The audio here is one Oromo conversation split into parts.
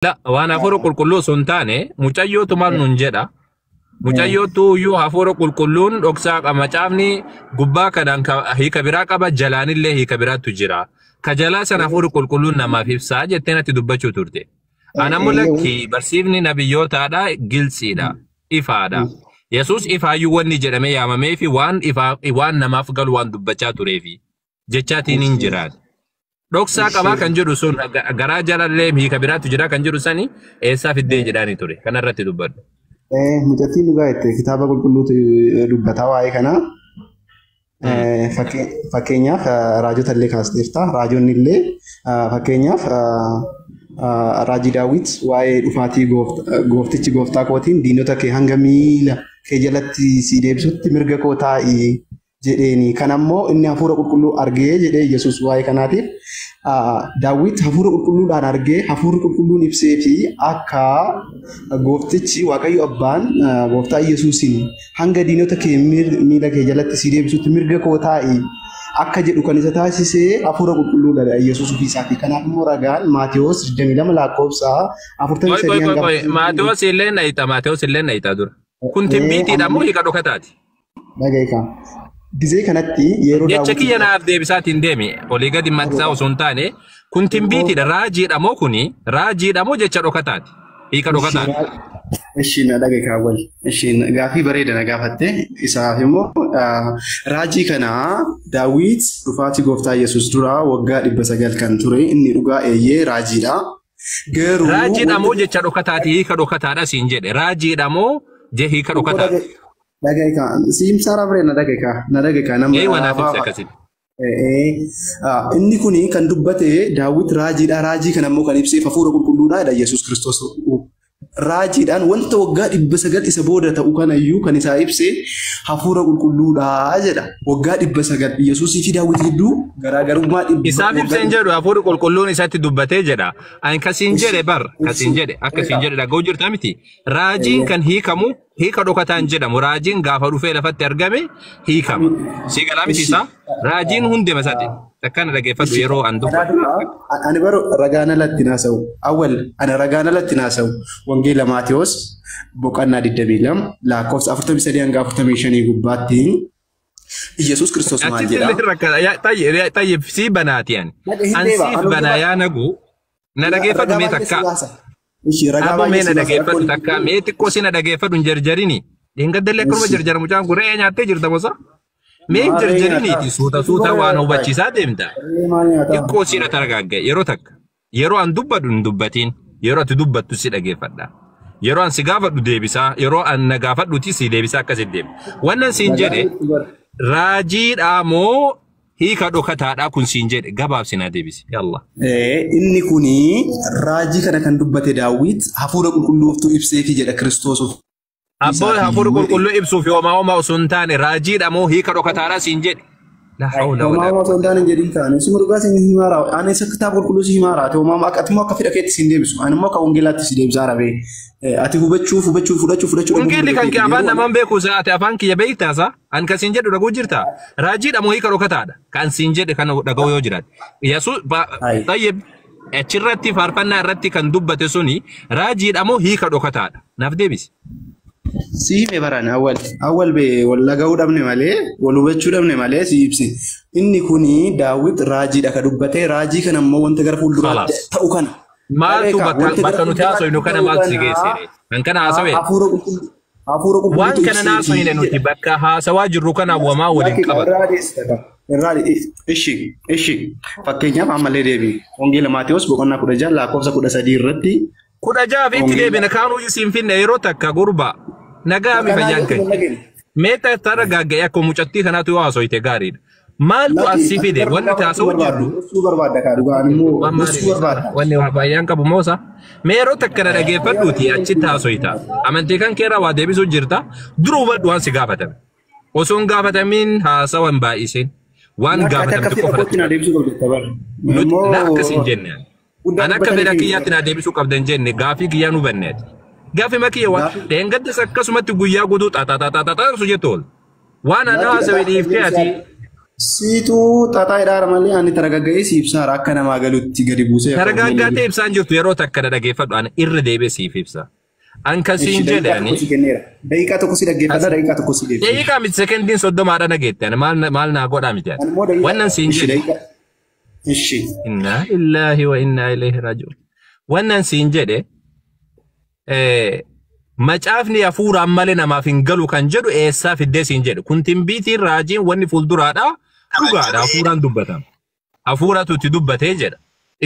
La, waan hafuura qulqulluu osoo hin taane mucayyootu maal nuun jedha. Mucayyootu iyyuu hafuura qulqulluun dhoksaa qaba. Macaafni gubbaa kanaan hiika biraa qaba, jalaanillee hiika biraatu jira. Ka jalaa sana hafuura qulqulluun namaaf ibsaa jettee natti dubbachuu turte. Anammoo lakki, barsiifni nabiyyootaadha, gilsiidha, ifaadha. Yesuus ifaayyuu wanni jedhamee yaamamee fi waan ifaa waan namaaf galu waan dubbachaa tureefi jechaatiin hin jiraan. Dhoksaa qabaa kan jedhu sun garaa jalallee hiika biraatu jira kan jedhu sani eessaa fiddee jedhaanii ture. Kanarratti dubbadhu. Mucattiin dhugaa jette, kitaaba qulqulluutu dubbataa waa'ee kanaa. Fakkeenyaaf raajota illee kaasteerta. Raajonni illee, fakkeenyaaf raajii Daawit, waa'ee dhufaatii gooftichi gooftaa kootiin "Diinota kee hanga miila kee jalatti si deebisutti mirga koo taa'i" jedheeni. Kan ammoo inni hafuura qulqulluu argee jedhee. Yesuus waa'ee kanaatiif Daawit hafuura qulqulluudhaan argee, hafuurri qulqulluun ibsee fi akka gooftichi Waaqayyo abbaan gooftaa Yesuusiin "Hanga diinota kee miila kee jalatti si deebisutti mirga koo taa'i" akka jedhu kan isa taasisee hafuura qulqulluudha, Yesuus ofii isaati. Kanaaf immoo ragaan Maatiyos 22 lakkoofsa 43 Qoy hanga qoy, Maatiyos illee na hixa, Maatiyos illee na hixa dura. Kun timbiitiidha moo hiika dhokataati? Dhaga'ikaa. Gizee kanatti yeroo Jecha Daawit kiyya naaf deebisaatiin deemi. Olii gadi maqsaa osoo hin taane, kun timbiitiidha, raajiidha moo, kuni raajiidha moo jecha dhokataati? Hiika dhokataati. Ishi, na dhaga'ikaa wal. Ishi, gaafii bareeda na gaafatte. Isaaf immoo raajii kana Daawit dhufaatii gooftaa Yesuus dura waggaa 900 kan ture, inni dhugaa, eeyyee, raajiidha. Garuu Raajiidha moo jecha dhokataati, hiika dhokataadha siin jedhe. Raajiidha moo je hiika dhokataati? Dhaga'ikaa. Siimsaa biree, na dhaga'ikaa. Na dhaga'ikaa nama. Ee, wanaaf ibsa akkasitti. Inni kuni kan dubbate Daawit raajiidha. Raajii kana immoo kan ibseef hafuura qulqulluudha jedha Yesuus Kiristoos. Raajiidhaan wanta waggaa 900 isa booda ta'u kanayyuu kan isaa ibse hafuura qulqulluudha jedha. Waggaa 900 Yesuusii fi Daawit gidduu garaagarummaa dhibba. Isaaf ibseen jedhu, hafuurri qulqulluun isatti dubbatee jedha. Ani kasiin jedhe bar, kasiin jedhe, akkasiin jedhe dhaga'uu jirta miti. Raajiin kan hiikamu hiika dhokataan jedhamu. Raajiin gaafa dhufee lafatti argame hiikama. Si galaa miti isaa? Raajiin hundema isaati. Akkana dhaggeeffadhu yeroo an dubbadhu. Ani baro ragaan alatti naasa'u. Awwal ani ragaan alatti naasa'u. Wangeela Maatiyos boqonnaa 22 lakkoofsa 43 hanga 45 gubbaatti Yesuus Kiristoos maal Achitti jedha? illee rakkata. Tayyib, sii banaati ani. Hin An deeba. siif banaa yaa nagu. Na dhaggeeffadhu mee takka. Ishi, ragaa Abbo, mee baay'ee na si baasa. dhaggeeffadhu takka. Mee xiqqoo si na dhaggeeffadhu, hin jarjarini. Dheengadallee akkanuma jarjara mucaan kun, re'ee nyaattee jirta mosa. Mee hin Maal re'ee jarjariniiti, nyaataa? suuta suuta waan hubachiisaa deemta. Re'ee maal nyaataa? Xiqqoo si na targaagge yeroo takka. Yeroo an dubbadhu hin dubbatiin. Yeroo ati dubbattu si dhaggeeffadha. Yeroo an si gaafadhu deebisaa. Yeroo an na gaafadhuti si deebisaa, akkasitti deema. Wannan siin jedhe, raajiidhaa moo hiika dhokataadhaa kun siin jedhe, gabaabsi naa deebisi. Yalla. Inni kuni raajii kana kan dubbate Daawit hafuura qulqulluuftu ibseefi jedha Kiristoos ofii Abboo, isaatii hafuura jedhe. Qulqulluu ibsuuf homaa homaa osoo hin taane, raajiidha moo hiika dhokataadhaa siin jedhe. La hawla Homaa wala homaa osoo hin taane hin jedhin kaane. Suma dhugaa siin himaa raa. Ani isa kitaaba qulqulluu si himaa raate. Homaa akka ati immoo akka fedha keetti siin deebisu. Ani immoo akka wangeelaatti si deebisaa rabee. Ati hubachuuf hubachuu fudhachuu fudhachuu dhabuun Wangeelli mirga kan kee keeti. afaan Garuu namaan beeku isaa, ati afaan kiyya beektaasa. An kan siin jedhu dhaguu jirta. Raajiidha moo hiika dhokataadha? Kan siin jedhe kana dhaga'uu yoo jiraate. Yesuus Ayi. tayyib, achirratti faarfannaa irratti kan dubbate suni raajiidha moo hiika dhokataadha? Naaf deebisi. Si hime baran awwal. Awwal bee wal dhaga'uu dhabne malee, wal hubachuu dhabne malee, si ibse. Inni kuni Daawit raajiidha ka dubbate. Raajii kana immoo wanta gara fuulduraatti Khalaas. ta'u kana. Maaltu Dhageekaa, bakka wanta gara bakka nuti haasofnu fuulduraatti kana ta'u maaltu si kana geessire? Kan kana haasawee? Hafuura qulqulluu hafuura Waan qulqulluutu kana naasofne ibseefi nuti jedha. bakka haasawaa jirru kana wamaa waliin Lakki qabatu. irraa dhiyeessita ka. Irraa ishi ishi, fakkeenyaaf ammallee deebi. Wangeela Maatewos boqonnaa 16 lakkoofsa 13 irratti 16 fi itti wangeela deebina, kaanuu siin finne yeroo takka, gurba. Nagaa mi, Kanaa fayyaan yoo kan. dhageenye. Mee tara gaagga'ee akka mucattii kanaatu yoo haasoyte gaariidha. Maaltu as Lakki si ati fide? gara Wanni dhugaa nuti haasawuu barbaaddu. jirru Gorsuu barbaadda kaa, dhugaan immoo waan gorsuu maaliif barbaadda. wanni waa fayyaan qabu moosa. Mee yeroo takka na dhageeffadhuuti achitti haasoyta. Amantii kan keerraa waa deebisuu jirta. Dura hubadhu waan si gaafatame. Osoo hin gaafatamiin haasawa hin baay'isin. Waan Lakki ati akka gaafatamte fedha qofa kootti irratti na deebisuu qabda bara. Nuti na akkas hin Immoo jenne. guddaa An akka dubbatanii fedha fi kiyyaatti na deebisuu qabda hin jenne, gaafii kiyyaa nu hubanne ati. Gaafii makiyya waan gaafii dheengaddas akkasumatti guyyaa guutuu xaxaxaxaxaxu jettu oolu. Waan ana lakki haasawe dhagaa dhiiftee ati Siituu xaxaa hidhaara malee ani taragagga'ee si ibsaara akka namaa galutti gadi buusee akka Taragaaggaatee ibsaan jirtu yeroo takka na dhageeffadhu ani irra deebi'ee siif ibsa. An kasiin jedhe ani tokko si kenneera. Daqiiqaa tokko si dhaggeeffadha, daqiiqaa tokko si deebisa. Daqiiqaa miti sekendiin 30dha dhageette ani maal naa godhaa miti ani. Ani immoo daqiiqaa Wannan siin Ishi jedhe. daqiiqaa. Ishi. Innaa lillaahi wa innaa ilayhi raaji'uun. Wannan siin jedhe macaafni hafuuraan malee namaaf hin galu kan jedhu eessaa fiddee siin jedhe. Kun timbiitiin raajiin wanni fuulduraadha dhugaadha hafuuraan dubbatama. Hafuuratu itti dubbatee jedha.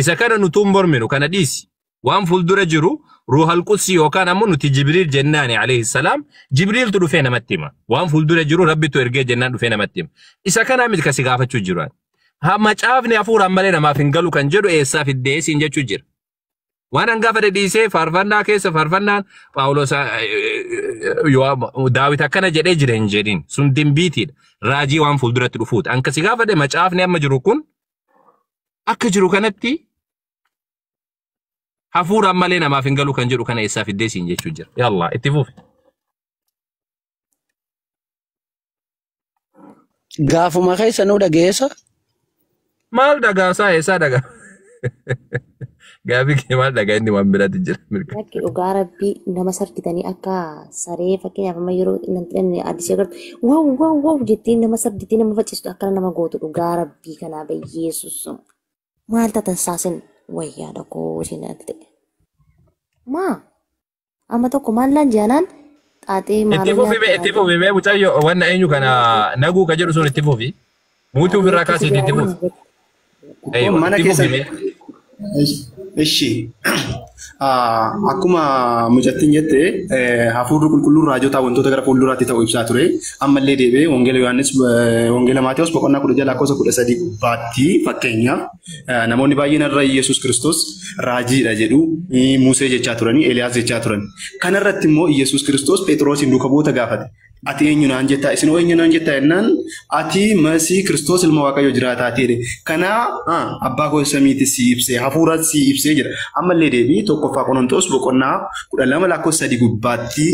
Isa kana nutuun morminu kana dhiisi. Waan fuuldura jiru ruuhal qudsi yookaan ammoo nuti Jibriil jennaani alayhi salaam Jibriiltu dhufee namatti hima. Waan fuuldura jiru Rabbitu ergee jennaan dhufee namatti hima. Isa kanaa miti kasi gaafachuu jiru. Ha macaafni hafuuraan malee namaaf hin galu kan jedhu eessaa fiddee siin jechuu jira. Waan an gaafa dhiisee faarfannaa keessa faarfannaan Phaawulos Daawit akkana jedhee jira hin jedhin sun dimbiitiidha. Raajii waan fuulduratti dhufuudha. An kasi gaafadhe macaafni amma jiru kun akka jiru kanatti hafuuraan malee namaaf hin galu kan jedhu kana eessaa fiddee siin jechuu jira. Yallaa itti fufi. Gaafuma keessa nuu dhageessa. Maal dhagaasaa eessaa dhagaa? Gaafii kee maal dhagaa inni waan biraatti jira mirga. Lakki dhugaa rabbii nama sarditanii akka saree fakkeenyaaf amma yeroo namni addisee agartu wow wow wow jettee nama sarditee nama faccistu akkana nama gootu dhugaa rabbii kanaa bayyeessus. Maal taatan saasin wayyaadha koo isheen ati ta'e. Maa amma tokko maal naan jaanaan xaaxee Itti maaloo fufi bee itti fufi bee mucayyoo wanna eenyu kana naguu ka jedhu sun itti fufi. Muutuu ofirraa kaasiiti itti fufi. Eeywa Mana itti keessa fufi bee. Ishi. Akkuma mucattiin jette hafuurri qulqulluun raajotaa wantoota gara fuulduraatti ta'u ibsaa ture. Ammallee deebi'ee Wangeela Yohaannis Wangeela Maatewos boqonnaa 16 lakkoofsa 13 gubbaatti fakkeenyaaf namoonni baay'een irra Yesuus Kiristoos raajiidha jedhu Musee jechaa turanii Eeliyaas jechaa turan. Kanarratti immoo Yesuus Kiristoos Phexroosiin duuka bu'oota gaafate. Ati eenyu naan jettaa? Isin hoo eenyu naan jettaa jennaan ati Masii Kiristoos ilma Waaqayyoo jiraataa ta'edha. Kanaa abbaa koo samiitti si ibsee hafuura si ibsee jira. Ammallee deebii tokkoffaa Qorontos boqonnaa 12 lakkoofsa 3 gubbaatti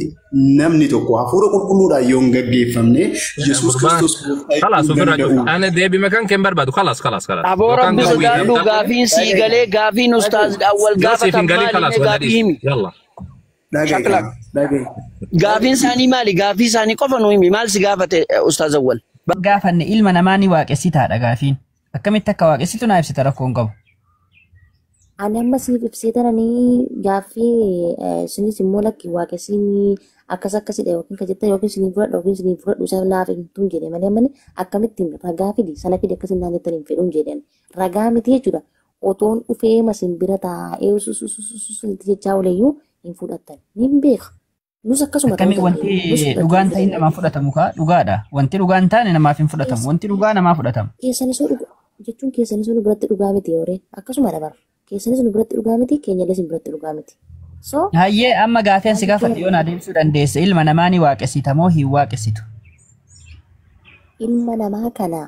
namni tokko hafuura qulqulluudhaan yoo hin gaggeeffamne Yesuus Kiristoos gooftaa Kalaas hin ofirraa cufi. danda'u. Ani deebii makaan kee hin barbaadu. Kalaas kalaas kalaas. Aboo Yookaan rabbi gawwii sodaadhu namta gaafiin sii galee gaafiin ustaaz awwal yoo siif hin gaafatan galin maali kalaas mee wanna gaafii dhiisi. himi. Yalla. Dhaga'i Shaklak. dhaga'i. Gaafiin isaanii maali? Gaafii isaanii qofa nu himi. Maal si gaafate ustaaz awwal? Gaafanne ilma namaa ni waaqessitaadha gaafiin. Akkamitti akka waaqessitu naa ibsita rakkoo hin qabu. Ani amma siif ibsee tananii gaaffii isinis immoo lakki waaqessiin akkas akkasidha yookiin kan jettan yookiin isiniif fudhadha yookiin isiniif fudhadhu isa naaf himtuun jedhe malee amma akkamittiin ragaa fidi sana fidi akkasin naan jettan hin fedhuun jedhan ragaa miti jechuudha. Otoon dhufee masin bira taa'ee usususususu jechaa ooleyyuu hin fudhattan ni beeka. Nus akkasuma ta'uu Akkamiin dandeenya. Nus wanti fudhachuu dhugaan hin ta'in dandeenya. namaaf fudhatamu kaa dhugaadha. Wanti dhugaan taane namaaf hin fudhatamu. Wanti dhugaa namaaf fudhatama. Keessanis dhugaa jechuun keessanis nu biratti dhugaa miti yooree akkasuma dabar. Keessanis nu biratti dhugaa miti keenyallee isin biratti dhugaa miti. So Hayyee amma gaafii ani si gaafadhe yoo naa deebisuu dandeesse ilma namaa ni waaqessita moo hin waaqessitu? Ilma namaa kana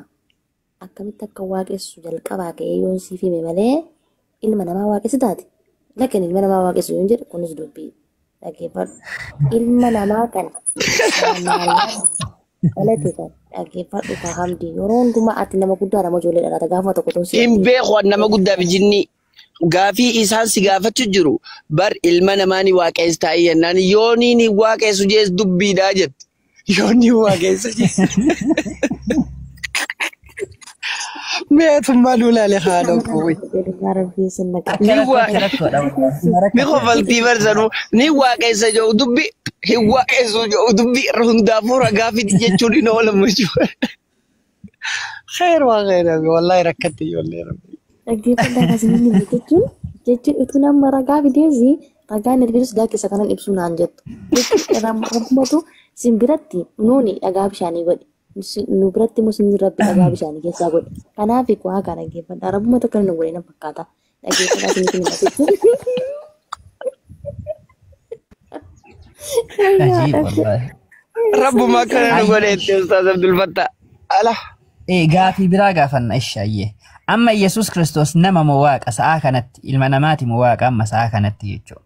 akkamitti akka waaqessu jalqabaa ka'ee yoon siif hime malee ilma namaa waaqessitaati. Lakin ilma namaa waaqessu yoon jedhe kunis dubbii dhaggeeffadhu. Ilma namaa kana Maariyaam dhalate kan dhaggeeffadhu ka hamdi yeroo hundumaa ati nama guddaa nama ijoollee dhalata gaafuma tokko tun si Hin beeku ani nama guddaa fi jinnii. Gaafii isaan si gaafachuu jiru bar ilma namaa ni waaqessa jennaan yooniin hin waaqessu jees dubbiidhaa jette. Yoonni hin waaqessa jees. Meetummaa nu ilaale haadha koo. Akka Ni rakkootti waa rakkoodha wallahi. ni Rakkate. kofaltii barsanuu ni waaqessa jedhu dubbi hin waaqessu jedhu dubbi hundaafuu ragaa fidi jechuun hin oolamu jechuudha. Xeer waa xeer wallahi rakkate ijoollee rabbi. Dhaggeeffadhaa kaasanii jechuun jechuun utuu nama ragaa fideesi ragaan ergisus gaa keessa kanan ibsuu naan jettu. Jechuun rabbumatu sin biratti nuuni dhagaa bishaanii godhe. Nu biratti immoo sin rabbi dhagaa bishaanii keessaa godhe. Kanaaf waa kana dhaggeeffadhaa rabbumatu akkana nu godhe na fakkaata. Dhaggeeffadhaa isinitti hima jechuun. Ajiib wallahi. Rabbuma akkana nu godhe itti Ustaaz Abdul Fattah. Ala. Gaafii biraa gaafanna ishaayyee. Amma Yesuus Kiristoos nama moo waaqa sa'aa kanatti ilma namaati moo waaqa amma sa'aa kanatti jechuudha.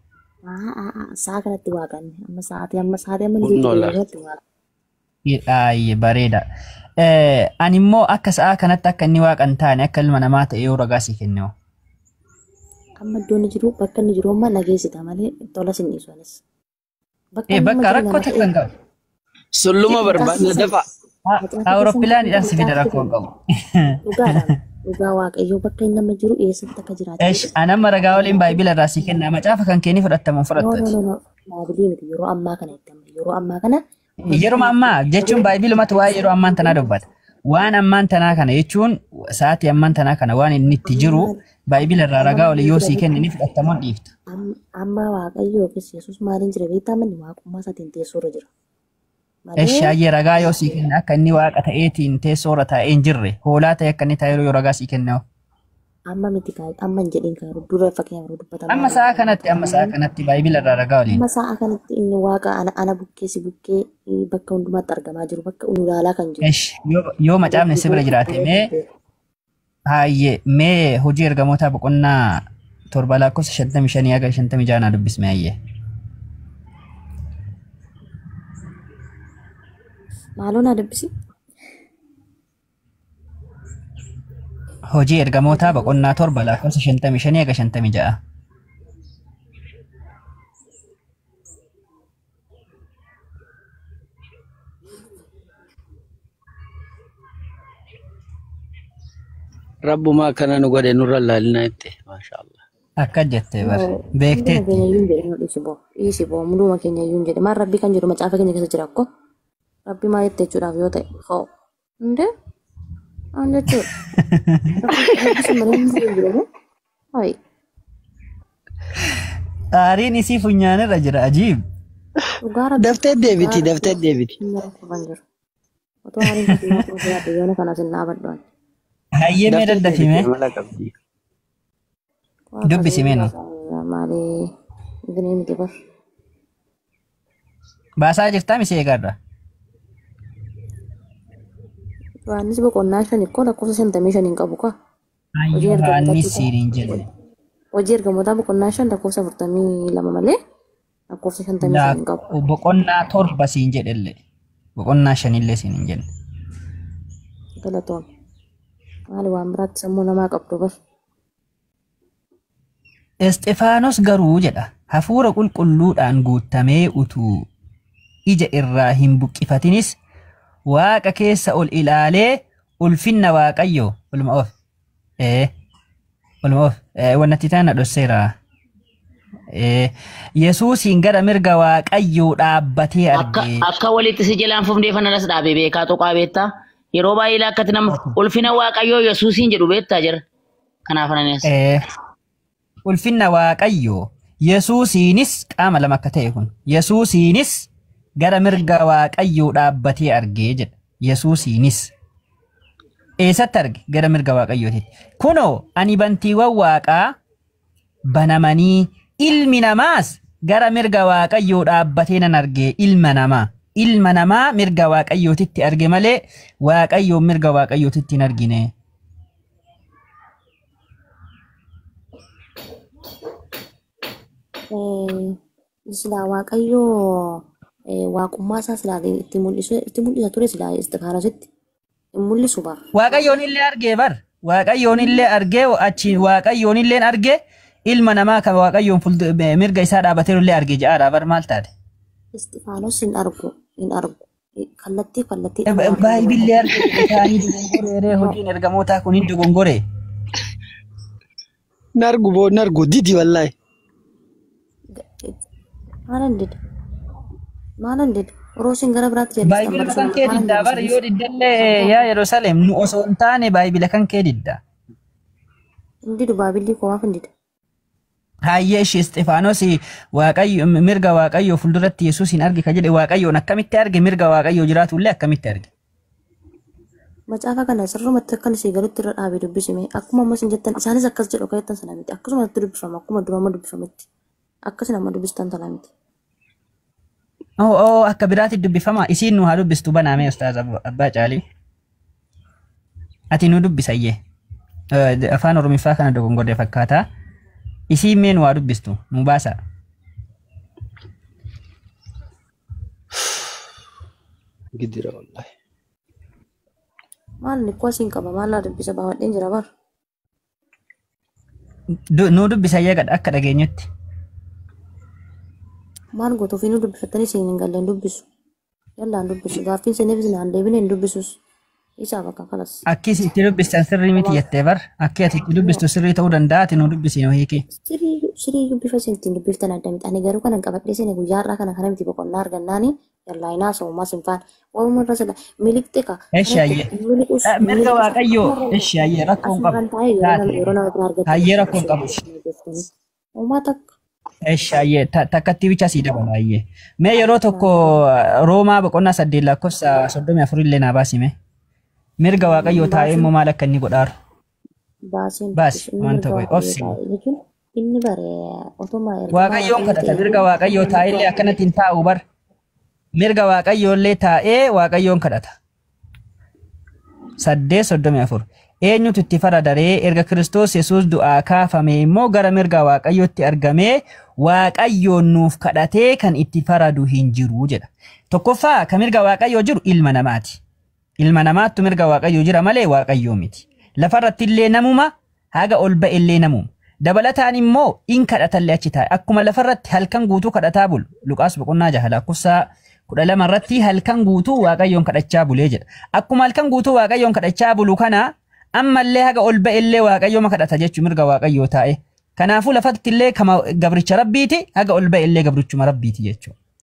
Sa'a kanatti waaqanne amma sa'aatii amma sa'aatii amma nuti Kunnola. kanatti waaqa. Ayyee bareeda. Ani immoo akka sa'aa kanatti akka inni waaqa hin taane akka ilma namaa ta'e yoo ragaa sii kenne hoo? Amma iddoo inni jiru bakka inni jiru amma nageessita malee tola sin dhiisu anis. Bakka inni amma Bakka jiru rakkoo nama takka hin qabu. Sulluma barbaadna dafa. Awurooppilaanidhaan si fida rakkoo hin qabu. Dhugaadhaan dhugaa waaqayyoo bakka inni amma jiru eessatti akka jiraatu. Esh, ani amma ragaa waliin baay'ibila irraa sii kenna. Macaafa kan kee ni fudhattamu No, no, fudhattati. no, no. Baabilii miti yeroo ammaa kana itti amma yeroo ammaa kana Yeroo ammaa jechuun baayibilumatu waa'ee yeroo ammaan tanaa dubbata. Waan ammaan tanaa kana jechuun sa'aatii ammaan tanaa kana waan inni itti jiru baayibila irraa ragaa olii yoo sii kenne ni fudhattamuun dhiifta. Amma waaqayyo yookiis Yesuus maaliin jira beektaa manni waaqummaa isaatiin teessoo irra jira. Esh, Malee ayyee ragaa yoo sii kenne akka inni waaqa ta'eetiin teessoo irra taa'ee hin jirre hoolaa ta'e akka inni taa'ee yoo ragaa sii kenne hoo? Amma miti amma hin jedhin kan dura fakkeenyaaf yeroo dubbatamaa Amma sa'a kanatti amma sa'a kanatti baayibila irraa ragaa waliin. Amma sa'a kanatti inni waaqa ana bukkee si bukkee bakka hundumaatti argamaa jiru bakka ulaalaa kan jiru. Esh, yoo macaafni si bira jiraate mee hayyee mee hojii ergamootaa boqonnaa 7 lakkoofsa 55 haga 56 naa dubbisme hayyee. Maaloo naa dubbisi? Hojii ergamootaa boqonnaa 7 lakkoofsa 55 haga 56. Rabbumaa akkana nu godhe nurra laalinaa jette. Maashaallah. Akka jette bar Hunduma beekteetti. keenya iyyuu hin jedhe nu dhiisi boo. Dhiisi boo hunduma keenya iyyuu hin jedhe. Maal rabbii kan jedhu macaafa keenya keessa jira akko. Rabbii maal jette jechuudhaaf yoo ta'e hoo. Hundee waan jechuudha. Rabbi sun malee hin jiru moo? Hayi. Aariin isii funyaanirra jira ajiib. Dhugaa rabbi. Daftee deebiti, daftee deebiti. Hin jiru. Otoo aariin kun otoo jiraate yoona kanas hin dhaabadhu ani. Hayyee mee Daftee daddafi deebiti mee amala qabdi. dubbisi mee nu. Maali binee miti bar. Baasaa jirtaa misee eegarra. Yohaannis boqonnaa 5 ikkoo lakkoofsa 55 hin qabu kaa. Hojii Yohaannis ergamootaa siin hin jenne. Hojii ergamootaa boqonnaa 5 lakkoofsa 42 malee lakkoofsa 55 hin qabu. Boqonnaa 7 siin jedhellee. Boqonnaa 5illee siin hin jenne. Galatoome. Maali waan biraatti sammuu namaa qabdu bar. Isxifaanos garuu jedha hafuura qulqulluudhaan guutamee utuu ija irraa hin buqqifatinis waaqa keessa ol ilaalee ulfinna waaqayyo olma of olma of wannatti taana dhosseera Yesuusiin gara mirga waaqayyoo dhaabbatee argee. Akka walitti si jalaan fufnee fananas dhaabe beekaa tuqaa beektaa. Yeroo baay'ee akkatti nama ulfina waaqayyoo Yesuusiin jedhu beektaa jira. Kanaaf ananas. Ulfinna waaqayyoo Yesuusiinis qaama lama akka ta'e kun Yesuusiinis gara mirga waaqayyoo dhaabbatee argee jedha. Yesuusiinis eessatti arge? Gara mirga waaqayyootitti. Kunoo ani bantiiwwan waaqaa banamanii ilmi namaas gara mirga waaqayyoo dhaabbatee nan arge ilma namaa. Ilma namaa mirga waaqayyootitti arge malee waaqayyoon mirga waaqayyootitti hin argine. Silaa waaqayyoo waaqummaa isaa silaa itti mul'isa ture silaa Isxifaanositti hin mul'isu bar. Waaqayyoon illee argee bar. Waaqayyoon illee argee achi waaqayyoon illee argee ilma namaa kan waaqayyoon mirga isaa dhaabatee illee argee ja'aadha bar maal taate? Isxifaanos hin argu hin argu. Kallattii kallattii. Baayibillee argee isaanii dogongoree hojiin ergamootaa kun hin dogongoree. Nargu boo nargu didi wallaahi. Maalan dida? Maalan dida? Yeroo isin gara biraatti jallistan Baayibila kan kee diddaa bar yoo diddallee yaa Yerusaalem nu osoo hin taane baayibila kan kee didda. Hin didu baabilii koo maaf hin dida? Hayyee ishee Isxifaanos waaqayyo mirga waaqayyoo fuulduratti Yesuus hin arge ka jedhe waaqayyoon akkamitti arge mirga waaqayyoo jiraatu illee akkamitti arge? Macaafa kana sirrumatti akkan isii galutti irra dhaabee dubbisime akkuma ammas hin jettan isaanis akkas jedhu akka jettan sana miti akkasumatti dubbifama akkuma dura amma dubbifametti akkasin amma dubbistan sana miti. Oo akka biraatti dubbifama isiin nu haa dubbistu banaame ustaaz Abbaa Caalii. Ati nu dubbisayyee. Afaan Oromiffaa kana dogongorree fakkaata. Isiin mee nu haa dubbistu nu baasa. Gidira wallaahi. Maal inni koo asiin qaba maal laa dubbisa baafadheen jira bar. Nuu dubbisa yeeqadha akka dhageenyutti. Maal gootu ofiinuu dubbifattanii isin hin galle hin dubbisu. Yallaan dubbisu gaaffiin isiniif isin aan deebine hin dubbisus. Isaa bakka kanas. Akki isin itti dubbistan sirrii miti jettee bar. Akki ati itti dubbistu sirrii ta'uu danda'a ati nuu dubbisi nuu hiiki. Siriyyuu bifa isin ittiin dubbiftan adda miti. Ani garuu kanan qabadhee isin guyyaa har'aa kana kana miti boqonnaa argannaani yallaa hinaa soomaa sin faana. Waruma irra sila miliqxe ka. Eshi hayyee. Miliqus Mirga Waaqayyoo eshi hayyee rakkoo hin qabu. Asumarran taa'ee yeroo nama Taate. yeroo nama bira argattan Hayyee rakkoo hin qabu. Uumaa takka. Eshi hayyee takkatti bicha sii dabala hayyee. Mee yeroo tokko Roomaa boqonnaa 8 lakkoofsa 34 illee naa baasime. Mirga Waaqayyoo taa'ee immoo maal akka inni godhaaru. Baaseen Baasi inni waan mirga ta'u Waaqayyoo obsi. taa'e jechuun inni bare otuma ergamaa Waaqayyoon Waaqayyoo kadhata ta'e mirga Waaqayyoo taa'ee illee akkanatti hin taa'u bar. Mirga Waaqayyoo illee taa'ee Waaqayyoon kadhata. 8:34. Eenyutu itti faradaree erga Kiristoos Yesuus du'aa kaafame immoo gara mirga Waaqayyootti argamee Waaqayyoon nuuf kadhatee kan itti faradu hin jiru jedha. Tokkoffaa kan mirga Waaqayyoo jiru ilma namaati. Ilma namaattu mirga Waaqayyoo jira malee Waaqayyoo miti. Lafarratti illee namuma haga ol ba'e illee namuma. Dabalataan immoo in kadhatallee achi taa'e. Akkuma lafarratti halkan guutuu kadhataa bulu. Luqaas boqonnaa 6 lakkoofsa 12 irratti halkan guutuu Waaqayyoon kadhachaa bulee jedha. Akkuma halkan guutuu Waaqayyoon kadhachaa bulu kana ammallee haga ol ba'e illee Waaqayyooma kadhata jechuun mirga Waaqayyoo taa'e. Kanaafuu lafatti illee kama gabricha Rabbiiti haga ol ba'e illee gabrichuma Rabbiiti jechuudha.